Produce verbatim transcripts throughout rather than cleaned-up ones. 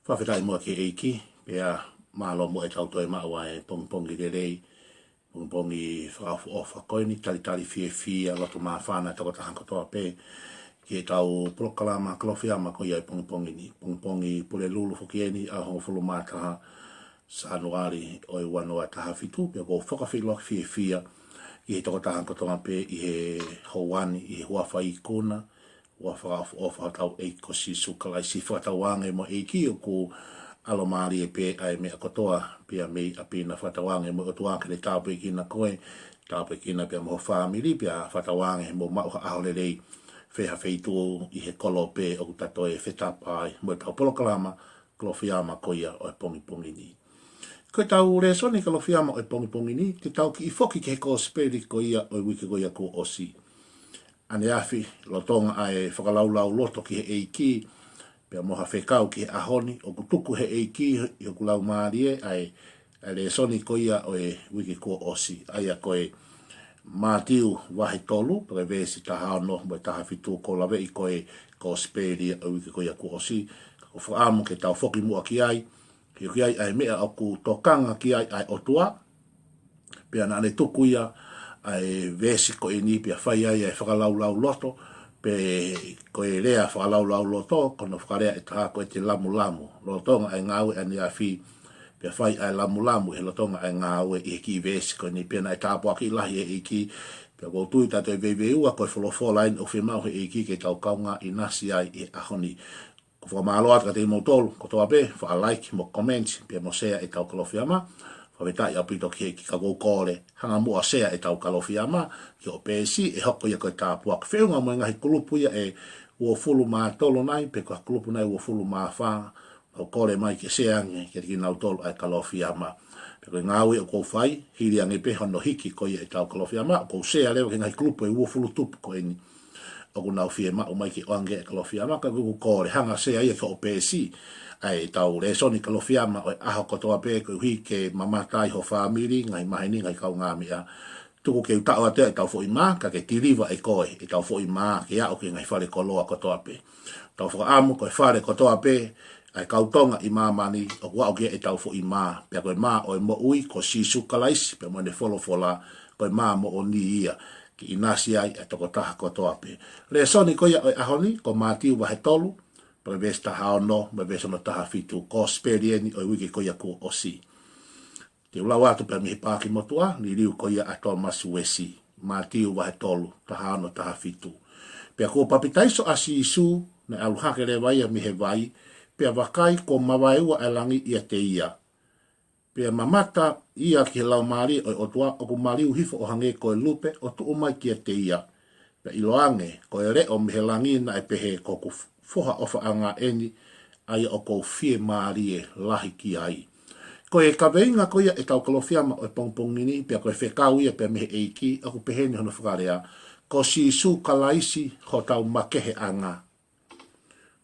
Fakafetaʻi muʻa ki he ʻEiki, pea mālō muʻa ʻetau toe maʻu ʻa e pongipongi lelei, pongipongi fakaʻofoʻofa ko eni, talitali fiefia, loto māfana tokotaha kotoa pē, ki heʻetau polokalama Kalofiama ko ia ʻo e pongipongi ni. Pongipongi Pulelulu foki eni, ʻaho hongofulu mā taha Sānuali ʻo e ua noa taha fitu, pea ʻoku ou fakafeʻiloaki fiefia ki he tokotaha kotoa pē ʻi he houa ni, ʻi he huafa ikuna, huafa fakaʻofoʻofa hotau ʻEiki ko Sīsū Kalaisi. Fakatauange mo e ʻEiki ʻoku ʻalomālie pē ʻa e meʻa kotoa, pea mei ʻapi na. Fakatauange mo e ʻOtua ke ne tāpuekina koe, tāpuekina pea mo ho fāmili, pea fakatauange mou maʻu ha ʻaho lelei, fē ha feituʻu ʻi he kolo pē ʻoku ta toe fetapa ai mo ʻetau polokalama Kalofiama ko ia ʻo e pongipongi ni. Ko ʻetau lēsoni Kalofiama ʻo e pongipongi ni, te tau kiʻi foki ki he kosipeli ko ia ʻo e uike ko ia kuo ʻosi. ʻAneafi, lolotonga ʻa e fakalaulauloto ki he ʻEiki, pea mo ha fekau ki he ʻaho ni, ʻoku tuku he ʻEiki ʻi hoku laumālie ʻa e, ʻa e lēsoni ko ia ʻo e uike kuo ʻosi, ʻa ia ko e Mātiu vahe tolu, pea ko e veesi taha ono mo e taha fitu, ʻoku ou laveʻi ko e kosipeli ʻo e uike ko ia kuo ʻosi, ka ʻoku ou fakaʻamu ke tau foki muʻa ki ai, ke ʻoku ʻi ai ʻa e meʻa ʻoku tokanga ki ai ʻa e ʻOtua, pea naʻa ne tuku ia ʻa e veesi ko eni, pea fai ai ʻa e fakalaulauloto, pe ko e lea fakalaulauloto, ko hono fakalea ʻe taha ko e te lamulamu. Lolotonga ʻa e ngāue ʻaneafi, pea fai ʻa e lamulamu ʻi he lolotonga ʻa e ngāue ʻi he kiʻi veesi ko eni, pea naʻe tāpuakiʻi lahi ʻe he ʻEiki, pea ʻoku ou tui ta toe veiveiua ko e folofola eni ʻoku fiemaʻu he ʻEiki ke tau kaungā ʻinasi ai ʻi he ʻaho ni. ʻOku ou fakamālō atu kiate kimoutolu kotoa pē, faʻa like mo comment, pea mo share ʻetau Kalofiama. Fakafetaʻi ʻaupito ki he ʻEiki, ka ʻoku ou kole, hanga muʻa ʻo share ʻetau Kalofiama ki hoʻo peesi, ʻe hoko ia ko e tāpuaki. Feʻunga mo e ngaahi kulupu ia ʻe uofulu mā tolu nai, pe ko e kulupu nai ʻe uofulu mā fā, ʻoku ou kole mai ke share ange kiate kinautolu ʻa e Kalofiama. Pea ko e ngāue ʻoku ou fai, hili ange pē hono hiki ko ia ʻetau Kalofiama, ʻoku ou share leva ki he ngaahi kulupu ʻe uofulu tupu ko eni ʻoku nau fiemaʻu mai ke ʻoange ʻa e Kalofiama, ka ʻoku ou kole hanga ʻo share ia ki hoʻo peesi ʻa ʻetau lēsoni Kalofiama ʻo e ʻaho kotoa pē, koeʻuhi ke mamata ai ho fāmili, ngaahi maheni, ngaahi kaungāmeʻa. Tuku ke u taʻo atu ʻetau foʻi mā, ka ke tiliva ʻe koe ʻetau foʻi mā ke aʻu ki he ngaahi fale koloa kotoa pē. Tau fakaʻamu ko e fale kotoa pē ʻa e kau Tonga ʻi māmani ʻoku aʻu ki ai ʻetau foʻi mā, pea ko e mā ʻo e moʻui ko Sīsū Kalaisi, pea mo ʻene folofola, ko e mā moʻoni ia ke ʻinasi ai ʻa e tokotaha kotoa pē. Lēsoni ko ia ʻo e ʻaho ni, ko Mātiu vahe tolu, pea veesi taha ono mo e veesi hono taha fitu, kosipeli eni ʻo e uike ko ia kuo ʻosi. Te u lau atu pē mei he paaki motuʻa, liliu ko ia ʻa Thomas Uesi, Mātiu vahe tolu, taha ono, taha fitu. Pea kuo papitaiso ʻa Sīsū, naʻe ʻalu hake leva ia mei he vai, pea vakai kuo mavaeua ʻa e langi ʻiate ia. Pea mamata ia ki he Laumālie ʻo e ʻOtua ʻoku maliu hifo ʻo hangē ko e lupe ʻo tuʻu mai kiate ia. Pea ʻiloange, ko e leʻo mei he langi naʻe pehē, ko hoku foha ʻofaʻanga eni, ʻa ia ʻoku ou fiemālie lahi ki ai. Ko e kaveinga ko ia ʻetau Kalofiama ʻo e pongipongi ni, pea ko e fekau ia pea mei he ʻEiki, ʻoku pehē ni hono fakalea, ko Sīsū Kalaisi hotau makeheʻanga.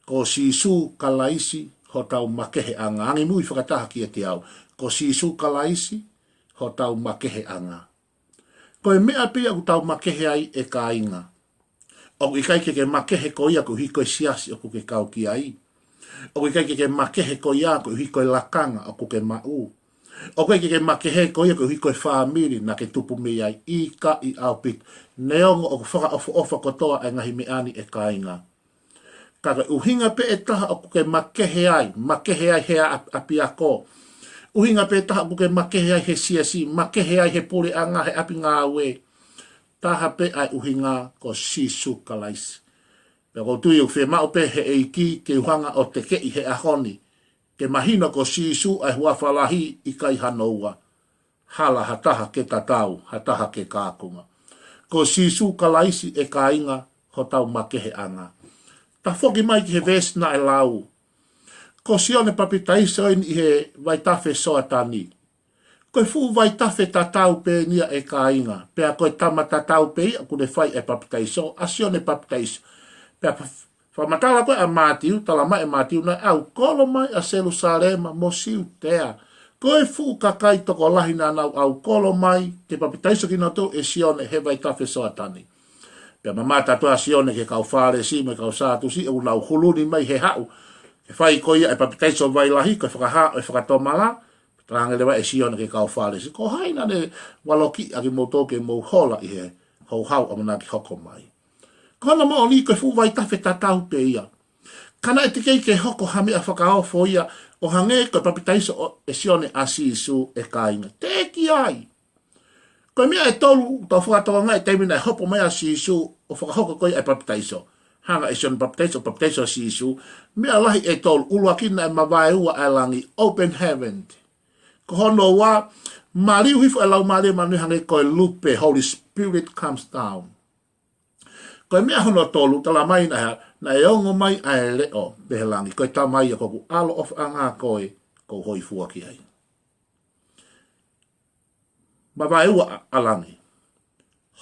Ko Sīsū Kalaisi hotau makeheʻanga. Angimui fakataha kiate au. Ko Sīsū Kalaisi hotau makeheʻanga. Ko e meʻa pē ia ʻoku tau makehe ai, ʻe kāinga. ʻOku ʻikai ke ke makehe koe ia koeʻuhi ko e siasi ʻoku ke kau ki ai. ʻOku ʻikai ke ke makehe koe ia koeʻuhi ko e lakanga ʻoku ke maʻu. ʻOku ʻikai ke ke makehe koe ia koeʻuhi ko e fāmili naʻa ke tupu mei ai. ʻIkai ʻaupito. Neongo ʻoku fakaʻofoʻofa kotoa ʻa e ngaahi meʻa ni, ʻe kāinga, ka ko e ʻuhinga pē ʻe taha ʻoku ke makehe ai, makehe ai he ʻa-, ʻapiako. ʻUhinga pē ʻe taha ʻoku ke makehe ai he siasi, makehe ai he puleʻanga, he ʻapi ngāue. Taha pē ʻa e ʻuhinga, ko Sīsū Kalaisi. Pea ʻoku ou tui ʻoku fiemaʻu pē he ʻEiki ke u hanga ʻo tekeʻi he ʻaho ni, ke mahino ko Sīsū ʻa e huafa lahi, ʻikai hano ua. Hala ha taha ke tatau, ha taha ke kākunga. Ko Sīsū Kalaisi, ʻe kāinga, hotau makeheʻanga. Ta foki mai ki he veesi naʻe lau. Ko Sione Papitaiso eni ʻi he vaitafe Soatani. Ko e fuʻu vaitafe tatau pē eni ia, ʻe kāinga. Pea ko e tama tatau pē ia ʻoku ne fai e papitaiso, ʻa Sione Papitaiso. Pea pa-, fakamatala ko ē ʻa Mātiu, tala mai ʻe Mātiu naʻe ʻalu kolo mai ʻa Selūsalema mo Siutea. Ko e fuʻu kakai tokolahi naʻa nau ʻalu kolo mai ke papitaiso kinautolu ʻe Sione he vaitafe Soatani. Pea mamata atu ʻa Sione ki he kau Fālesi mo e kau Sātusi ʻoku nau hulu ni mai he haʻu ʻE fai ko ia ʻa e papitaiso vai lahi, ko e fakahā ʻo e fakatomala, talaange leva ʻe Sione ki he kau Fālesi, ko hai naʻa ne valokiʻi ʻa kimoutolu ke mou hola ʻi he houhau ʻamanaki hoko mai. Ko hono moʻoni ko e fuʻu vaitafe tatau pē ia. Ka naʻe teʻeki ai ke hoko ha meʻa fakaofo ia ʻo hangē ko e papitaiso ʻo, ʻe Sione ʻa Sīsū, ʻe kāinga. Teʻeki ai. Ko e meʻa ʻe tolu, tau fakatokangaʻi ʻi he taimi naʻe hopo mai ai ʻa Sīsū ʻo fakahoko ko ia ʻa e papitaiso. Hanga ʻe Sione Papitaiso ʻo papitaiso ʻa Sīsū, meʻa lahi ʻe tolu, ʻuluaki naʻe mavaeua ʻa e langi, open heaven. Ko hono ua, maliu hifo ʻa e Laumālie Māʻoniʻoni hangē ko e lupe, Holy Spirit comes down. Ko e meʻa hono tolu, talamai naʻe, naʻe ongo mai ʻa e leʻo mei he langi, ko e Tamai ʻa, ko hoku ʻAlo ʻofaʻanga koe, ʻoku ou hōifua ki ai. Mavaeua ʻa, ʻa langi.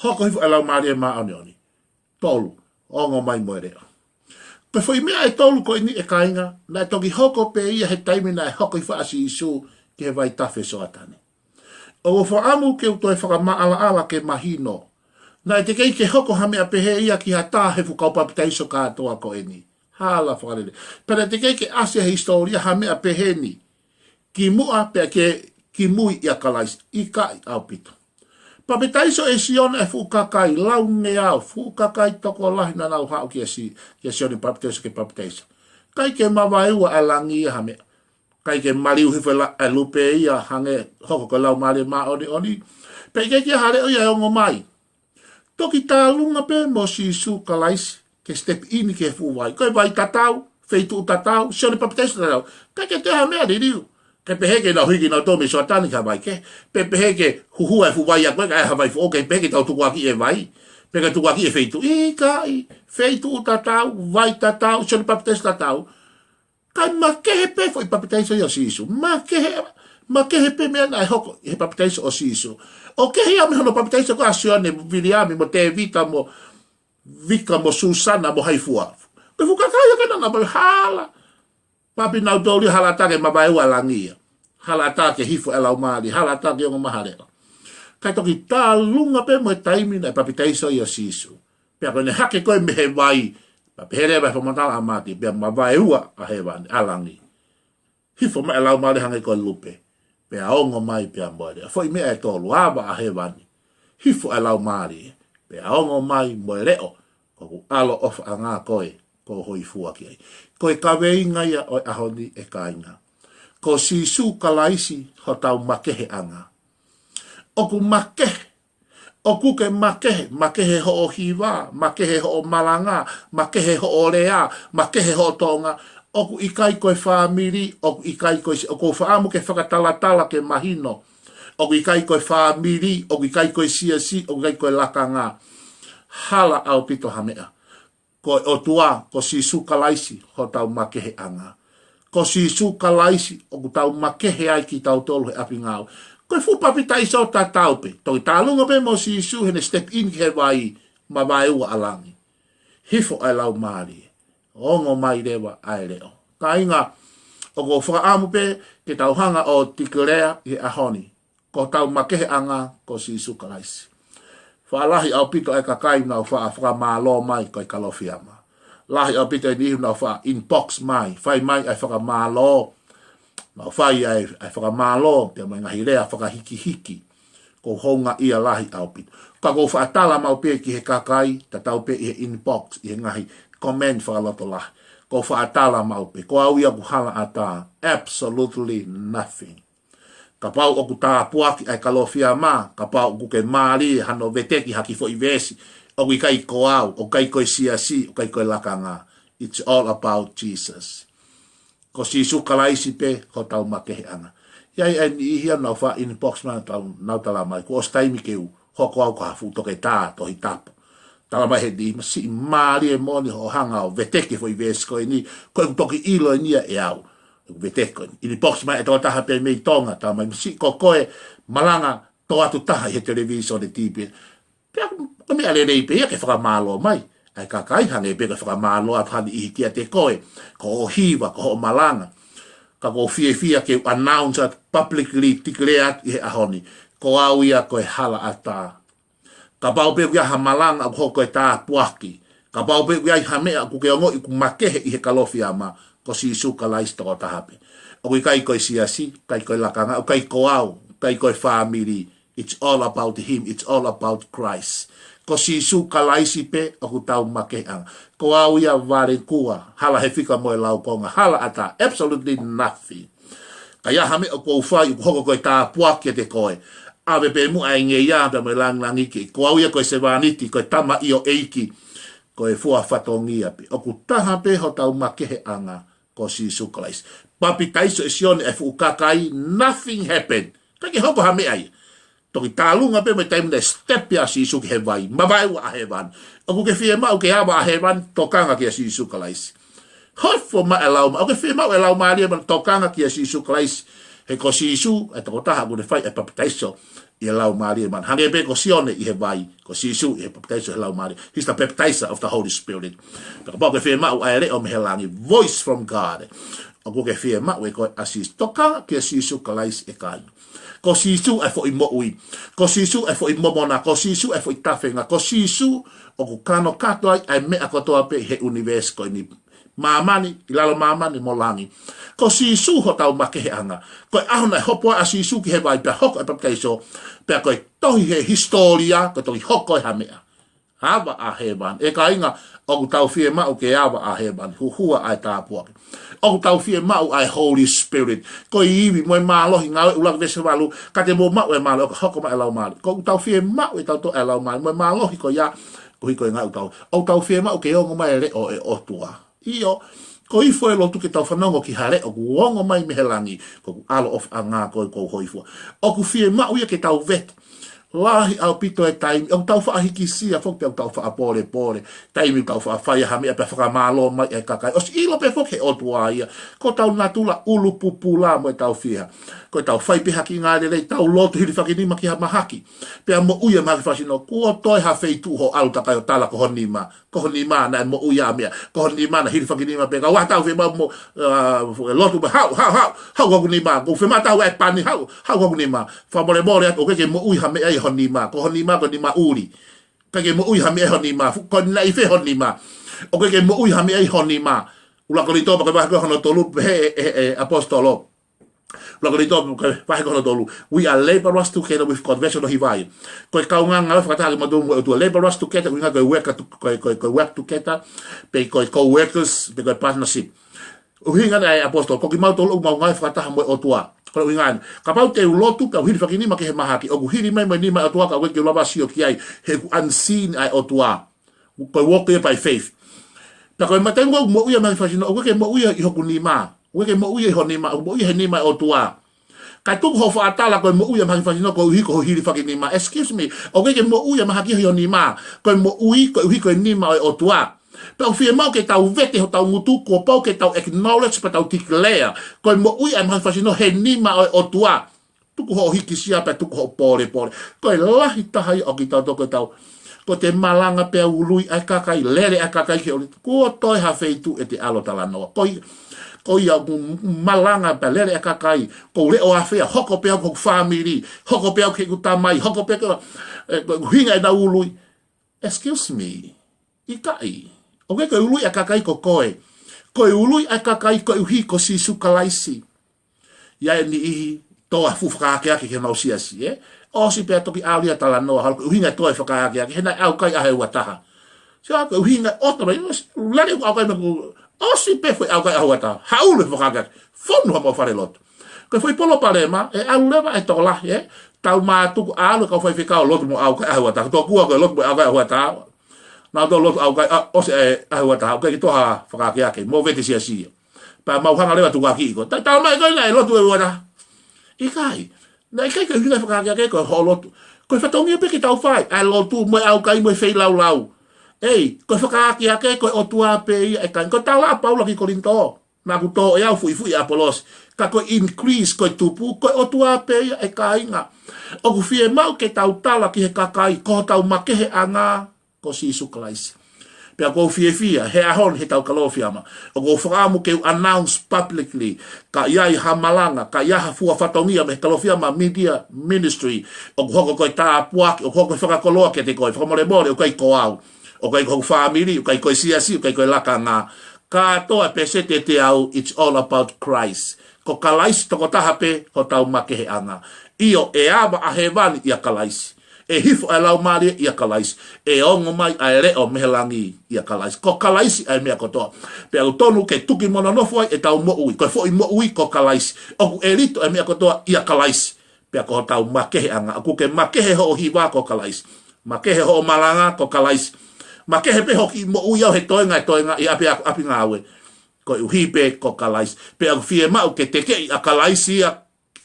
Hoko hifo ʻa e Laumālie Māʻoniʻoni. Tolu, ongo mai mo e leʻo. Ko e foʻi meʻa ʻe tolu ko eni, ʻe kāinga, naʻe toki hoko pē ia he taimi naʻe hoko hifo ai ʻa Sīsū ki he vaitafe Soatane. ʻOku ou fakaʻamu ke u toe fakamaʻalaʻala ke mahino. Naʻe teʻeki ai ke hoko ha meʻa pehē ia ki ha taha he fuʻu kau papitaiso kātoa ko eni. Hala fakalele. Pea naʻe teʻeki ai ke ʻasi he hisitōlia ha meʻa pehē ni. Kimuʻa pea ke kimui ʻia Kalaisi, ʻikai ʻaupito. Papitaiso ʻe Sione ʻa e fuʻu kakai laungeau, fuʻu kakai tokolahi naʻa nau haʻu kia Si-, kia Sione Papitaiso ke papitaiso. ʻIkai ke mavaeua ʻa e langi ia ha meʻa. ʻIkai ke maliu hifo ʻa e la-, ʻa e lupe ia hangē hoko ko e Laumālie Māʻoniʻoni. Pea ʻikai ke ʻi ai ha leʻo ia ʻe ongo mai. Toki tālunga pē mo Sīsū Kalaisi ke step in ki he fuʻu vai. Ko e vai tatau, feituʻu tatau, Sione Papitaiso tatau. ʻIkai ke toe ha meʻa liliu. Ke pehē ke nau hiki nautolu mei Soatane ki ha vai kehe. Pe pehē ke huhua e fuʻu vai ʻa ko ē kae ʻai ha vai foʻou, ke pehē ke tau tukuakiʻi e vai. Pe ke tukuakiʻi e feituʻu. ʻIkai, feituʻu tatau, vai tatau, Sione Papitaiso tatau. Kae makehe pē foʻi papitaiso ia ʻo Sīsū. Makehe, makehe pē meʻa naʻe hoko ʻi he papitaiso ʻo Sīsū. ʻO kehe ia mei hono papitaiso ko ē ʻa Sione, Viliami, mo Tēvita, mo Vika, mo Susana, mo hai fua. Ko e fuʻu kakai ia ke nana pau hala. Papi nautolu ia hala ʻatā ke mavaeua ʻa e langi ia. Hala ʻatā ke hifo ʻa e Laumālie, hala ʻatā ke ongo mai ha leʻo. Kae toki tālunga pē mo e taimi naʻe papitaiso ai ʻa Sīsū. Pea ko ʻene hake ko ē mei he vai, pea pehē leva ʻe he fakamatala ʻa Maʻake, pea mavaeua ʻa hēvani, ʻa langi. Hifo mai ʻa e Laumālie hangē ko e lupe, pea ongo mai pea mo e leʻo. Foʻi meʻa ʻe tolu, ava ʻa hēvani. Hifo ʻa e Laumālie, pea ongo mai mo e leʻo. Ko hoku ʻAlo ʻofaʻanga koe, ʻoku ou hōifua ki ai. Ko e kaveinga ia ʻo e ʻaho ni, ʻe kāinga. Ko Sīsū Kalaisi hotau makeheʻanga. ʻOku makehe, ʻoku ke makehe, makehe hoʻo hiva, makehe hoʻo malanga, makehe hoʻo lea, makehe hoʻo toʻonga. ʻOku ʻikai ko e fāmili, ʻoku ʻikai ko e si-, ʻoku ou fakaʻamu ke fakatalatala ke mahino. ʻOku ʻikai ko e fāmili, ʻoku ʻikai ko e siasi, ʻoku ʻikai ko e lakanga. Hala ʻaupito ha meʻa. Ko e ʻOtua, ko Sīsū Kalaisi hotau makeheʻanga. Ko Sīsū Kalaisi ʻoku tau makehe ai kitautolu he ʻapi ngāue. Ko e fuʻu papitaiso tatau pē. Toki tālunga pē mo Sīsū heʻene step in ki he vai, mavaeua ʻa langi. Hifo ʻa e Laumālie. Ongo mai leva ʻa e leʻo. Kāinga, ʻoku ou fakaʻamu pē ke tau hanga ʻo declare ʻi he ʻaho ni. Ko hotau makeheʻanga ko Sīsū Kalaisi. Faʻa lahi ʻaupito ʻa e kakai nau faʻa fakamālō mai ko e Kalofiama. Lahi ʻaupito e niʻihi nau faʻa inbox mai, fai mai ʻa e fakamālō. Nau fai ʻa e, ʻa e fakamālō, pea mo e ngaahi lea fakahikihiki. ʻOku ou houngaʻia lahi ʻaupito. Ka ʻoku ou faʻa tala maʻu pē ki he kakai, tatau pē ʻi he inbox, ʻi he ngaahi comment fakalotolahi. ʻOku ou faʻa tala maʻu pē, ko au ia ʻoku hala ʻatā, absolutely nothing. Kapau ʻoku tāpuaki ʻa e Kalofiama, kapau ʻoku ke mālie hano veteki ha kiʻi foʻi veesi, ʻoku ʻikai ko au, ʻoku ʻikai ko e siasi, ʻoku ʻikai ko e lakanga. It's all about Jesus. Ko Sīsū Kalaisi pē hotau makeheʻanga. ʻI ai e niʻihi ia nau faʻa inbox mai, tau, nau tala mai, kuo ʻosi taimi ke u hoko au ko ha fuʻu toketā Tohi Tapu. Tala mai he niʻihi, masiʻi mālie moʻoni hoʻo hanga ʻo veteki e foʻi veesi ko eni, ko ʻeku toki ʻilo eni ia ʻe au. ʻEku veteki ko eni. Inbox mai e tokotaha pē mei Tonga, tala mai, masiʻi ko koe malanga tō atu taha ʻi he televisone, T V. Pea ko e meʻa lelei pē ia ke fakamālō mai ʻa e kakai, hangē pē ko e fakamālō atu ha niʻihi kiate koe, ko hoʻo hiva, ko hoʻo malanga. Ka ʻoku ou fiefia ke u announce atu, publicly declare atu ʻi he ʻaho ni, ko au ia ko e hala ʻatā. Kapau pē ʻoku ʻi ai ha malanga ʻoku hoko ko e tāpuaki. Kapau pē ʻoku ʻi ai ha meʻa ʻoku ke ongoʻi ʻoku makehe ʻi he Kalofiama, Ko Sīsū Kalaisi tokotaha pē. ʻOku ʻikai ko e siasi, ʻikai ko e lakanga, ʻikai ko au, ʻikai ko e fāmili. It's all about him. It's all about Christ. Ko Sīsū Kalaisi pē ʻoku tau makehe ʻanga. Ko au ia, valekua, hala he fika mo e laukonga, hala ʻatā, absolutely nothing. Ka ʻi ai ha meʻa ʻoku ou fai, ʻoku hoko ko e tāpuaki kiate koe, ʻave pē muʻa e ngeia pea mo e langilangi ki. Ko au ia ko e sevāniti, ko e tama ʻo e ʻEiki, ko e fua fatongia pē. ʻOku taha pē hotau makehe ʻanga, ko Sīsū Kalaisi. Papitaiso ʻe Sione e fuʻu kakai, nothing happened. ʻIkai ke hoko ha meʻa ia. Toki tālunga pē mo e taimi naʻe step ia ʻa Sīsū ki he vai, mavae ua ʻa hēvani. ʻOku ke fiemaʻu ke ava ʻa hēvani, tokanga kia Sīsū Kalaisi. Hofo mai e laumā-, ʻoku ke fiemaʻu e Laumālie Māʻoniʻoni, tokanga kia Sīsū Kalaisi. He ko Sīsū e tokotaha ʻoku ne fai e papitaiso ʻi he Laumālie Māʻoniʻoni. Hangē pē ko Sione ʻi he vai, ko Sīsū ʻi he papitaiso he Laumālie. He's the baptizer of the Holy Spirit. Pea kapau ʻoku ke fiemaʻu ʻa e leʻo mei he langi, voice from God, ʻoku ke fiemaʻu ʻe koe ʻa Sīsū, tokanga kia Sīsū Kalaisi, ʻe kāinga. Ko Sīsū e foʻi moʻui. Ko Sīsū e foʻi momona. Ko Sīsū e foʻi tafenga. Ko Sīsū ʻoku kanokato ai ʻa e meʻa kotoa pē he ʻunivēsi ko eni. Māmani, ʻi lalo māmani mo langi. Ko Sīsū hotau makehe ʻanga. Ko e ʻaho naʻe hopo ai ʻa Sīsū ki he vai pea hoko e papitaiso, pea ko e tohi he hisitōlia, ko e toki hoko e ha meʻa. Ava ʻa hēvani. ʻE kāinga, ʻoku tau fiemaʻu ke ava ʻa hēvani. Huhua ʻa e tāpuaki. ʻOku tau fiemaʻu ʻa e Holy Spirit. Ko e ivi mo e mālohi, Ngāue ʻuluaki veesi valu, ka te mou maʻu e mālohi, ʻoka hoko mai e Laumālie. ʻOku tau fiemaʻu ʻe tautolu ʻa e Laumālie mo e mālohi ko ia, koeʻuhi ko e ngāue ʻoku tau. ʻOku tau fiemaʻu ke ongo mai e leʻo ʻo e ʻOtua. ʻIo, ko e ifo e lotu ke tau fanongo ki ha leʻo kuo ongo mai mei he langi, ko hoku ʻAlo ʻofaʻanga ko e ʻoku ou hōifua. ʻOku fiemaʻu ia ke tau vete. Lahi ʻaupito e taimi ʻoku tau faʻa hikisia foki pea ʻoku tau faʻa pōlepole. Taimi ʻoku tau faʻa fai ha meʻa pea fakamālō mai e kakai. ʻOsi ʻilo pē foki he ʻOtua ia ko hotau natula ʻulu pupula mo ʻetau fiha. Ko ʻetau fai pē ha kiʻi ngāue lelei, tau lotu hilifakinima ki ha mahaki, pea moʻui e mahaki fakasino. Kuo toe ha feituʻu hoʻo ʻalu takai ʻo tala ko ho nima. Ko ho nima naʻe moʻui ʻa e meʻa. Ko ho nima naʻe hilifakinima pē. Ka ʻoua te tau fiemaʻu mo, ʻa, lotu pē, haʻu, haʻu, haʻu, haʻu ko hoku nima. Ko e fiemaʻu ʻe he pani, haʻu, haʻu ko hoku nima. Fakamolemole atu, ʻoku ʻikai ke moʻui ha meʻa ʻi ho nima. Ko ho nima ko e nima ʻuli. ʻIkai ke moʻui ha meʻa ʻi ho nima. Fu-, ko e nima ʻi fē ho nima. ʻOku ʻikai ke moʻui ha meʻa ʻi ho nima. ʻUluaki Kolinitō pea ko e vahe ko hono tolu, he, he, he, ʻaposetolo. ʻUluaki Kolinitō, ko e vahe ko hono tolu. We are laborers together with God. Veesi hono hiva ia. Ko e kaungā ngāue fakataha kimautolu mo e ʻOtua. Laborers together, ʻuhinga ko e work to-, ko e, ko e, ko e work together, pe ko e co-workers, pe ko e partnership. ʻUhinga ʻa e ʻaposetolo, ko kimautolu ʻoku mau ngāue fakataha mo e ʻOtua. Ko e ʻuhinga eni. Kapau te u lotu pea u hilifakinima ki he mahaki, ʻoku hili mai mo e nima ʻo e ʻOtua ka ʻoku ʻikai ke u lava ʻo sio ki ai, he ʻoku unseen ʻa e ʻOtua. Ko e walk ia by faith. Pea ko e meʻa taimi ʻoku moʻui ai e mahaki fakasino, ʻoku ʻikai ke moʻui ia ʻi hoku nima. ʻOku ʻikai ke moʻui ia ʻi ho nima, ʻoku moʻui ia he nima ʻo e ʻOtua. Kae tuku hoʻo faʻa tala ko e moʻui ʻa e mahaki fakasino ko e ʻuhi ko ho hilifakinima. Excuse me, ʻoku ʻikai ke moʻui ʻa e mahaki ʻi ho nima. Ko e moʻui ko e ʻuhi ko e nima ʻo e ʻOtua. Pea ʻoku fiemaʻu ke tau vete hotau ngutu, kuo pau ke tau acknowledge pea tau declare ko e moʻui ʻa e mahaki fakasino he nima ʻo e ʻOtua. Tuku hoʻo hikisia pea tuku hoʻo pōlepole. Ko e lahi taha ia ʻo kitautolu ko ʻetau, ko ʻete malanga pea ului ʻa e kakai, lele ʻa e kakai ki he ʻOtua. Kuo toe ha feituʻu ʻete ʻalu ʻo talanoa. Ko ia, ko ia ʻoku malanga pea lele ʻa e kakai, ko e leʻo ʻafea, hoko pē au ki hoku fāmili, hoko pē au ki heʻeku tamai, hoko pē au ki, ʻe, ko e ʻuhinga ʻenau ului. Excuse me. ʻIkai. ʻOku ʻikai ko e ului ʻa e kakai ko koe. Ko e ului ʻa e kakai koeʻuhi ko Sīsū Kalaisi. ʻI ai e niʻihi, tō ha fuʻu fakaakeake ki honau siasi, ē? ʻOsi pea toki ʻalu ia ʻo talanoa, halo ko e ʻuhinga e tō e fakaakeake, he naʻe ʻaukai ʻaho ʻe uataha. Sio, ko e ʻuhinga ʻoto mai, ʻosi, lele ʻoku ʻaukai mai ko, ʻosi pē foʻi ʻaukai ʻaho ʻe uataha. Haʻulu e fakaakeake. Fonu ha mo falelotu. Ko e foʻi palopalema, ʻe ʻalu leva e tokolahi, ē? Tau mātuku ʻalu e kau faifekau lotu mo ʻaukai ʻaho ʻe uataha. Tokua ko e lotu mo ʻaukai ʻaho ʻe uataha. Naʻa tau lotu ʻaukai, ʻa, ʻosi e ʻaho ʻe uataha, ʻaukai ke tō ha fakaakeake, mo vete siasi ia. Pea mau hanga leva ʻo tukuakiʻi koe. Ta-, talamai ko ē naʻe lotu ʻe uataha. ʻIkai. Naʻe ʻikai ke ʻuhinga e fakaakeake ko hoʻo lotu. Ko e fatongia pē ke tau fai ʻa e lotu mo e ʻaukai mo e feilaulau. ʻEi, ko e fakaakeake ko e ʻOtua pē ia ʻe kāinga. Ko e tala ʻa Paula ki Kolinitō. Naʻa ku tō ʻe au, fuʻifuʻi ʻe ʻApolosi. Ka ko e increase, ko e tupu, ko e ʻOtua pē ia ʻe kāinga. ʻOku fiemaʻu ke tau tala ki he kakai, ko hotau makeheʻanga ko Sīsū Kalaisi. Pea ʻoku ou fiefia, he ʻaho ni heʻetau Kalofiama, ʻoku ou fakaʻamu ke u announce publicly, ka ʻi ai ha malanga, ka ʻi ai ha fua fatongia mei he Kalofiama Media Ministry, ʻoku hoko ko e tāpuaki, ʻoku hoko ko e fakakoloa kiate koe, fakamolemole, ʻoku ʻikai ko au, ʻoku ʻikai ko hoku fāmili, ʻoku ʻikai ko e siasi, ʻoku ʻikai ko e lakanga, Kātoa e peseti ʻe teau, it's all about Christ. Ko Kalaisi tokotaha pē hotau makeheʻanga. ʻIo, ʻe ava ʻa hēvani ʻia Kalaisi. ʻE hifo ʻa e Laumālie ʻia Kalaisi. ʻE ongo mai ʻa e leʻo mei he langi ʻia Kalaisi. Ko Kalaisi ʻa e meʻa kotoa. Pea ʻoku tonu ke tuki mo nonofo ai ʻetau moʻui. Ko e foʻi moʻui ko Kalaisi. ʻOku ʻelito ʻa e meʻa kotoa ʻia Kalaisi. Pea ko hotau makeheʻanga. ʻOku ke makehe hoʻo hiva ko Kalaisi. Makehe hoʻo malanga ko Kalaisi. Makehe pē hoʻo kiʻi moʻui ʻau he toenga ʻe toenga ʻi ʻapi, ʻapi ngāue. Koeʻuhi pē ko Kalaisi. Pea ʻoku fiemaʻu ke tekeʻi ʻa Kalaisi ia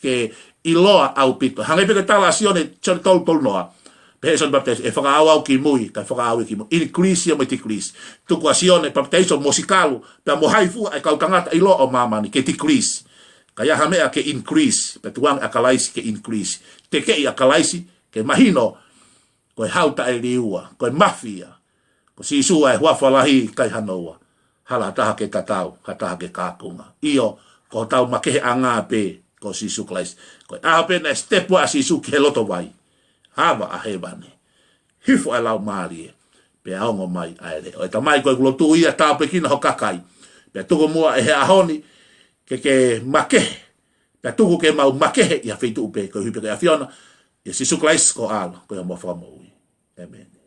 ke ʻiloa ʻaupito. Hangē pē ko e tala ʻa Sione, Sione tolu tolu noa. Pehē ʻe Sione Papitaiso, ʻe fakaʻauʻau ki mui, kae fakaʻauʻau ki mui. Increase ia mo e decrease. Tuku ʻa Sione Papitaiso mo Sikalu, pea mo hai fua ʻa e kau tangata ʻiloa ʻo māmani, ke decrease. Ka ʻi ai ha meʻa ke increase, pea tuku ange ʻa Kalaisi ke increase. Tekeʻi ʻa Kalaisi, ke mahino, ko e hau taʻeliua, ko e mafia. Ko Sīsū ʻa e huafa lahi ʻikai hano ua. Hala ha taha ke tatau, ha taha ke kākunga. ʻIo, ko hotau makeheʻanga pē, ko Sīsū Kalaisi. Ko e ʻaho pē naʻe step ʻa Sīsū ki he loto vai. Ava ʻa hēvani. Hifo ʻa e Laumālie. Pea ongo mai ʻa e leʻo. ʻE Tamai, ko ʻeku lotu ia, tāpuekina ho kakai. Pea tuku muʻa ʻi he ʻaho ni, ke ke makehe. Pea tuku ke mau makehe ʻi ha feituʻu pē, koeʻuhi pē ko e ʻAfiona, ʻia Sīsū Kalaisi ko ho ʻAlo, ko homau Fakamoʻui. ʻĒmeni.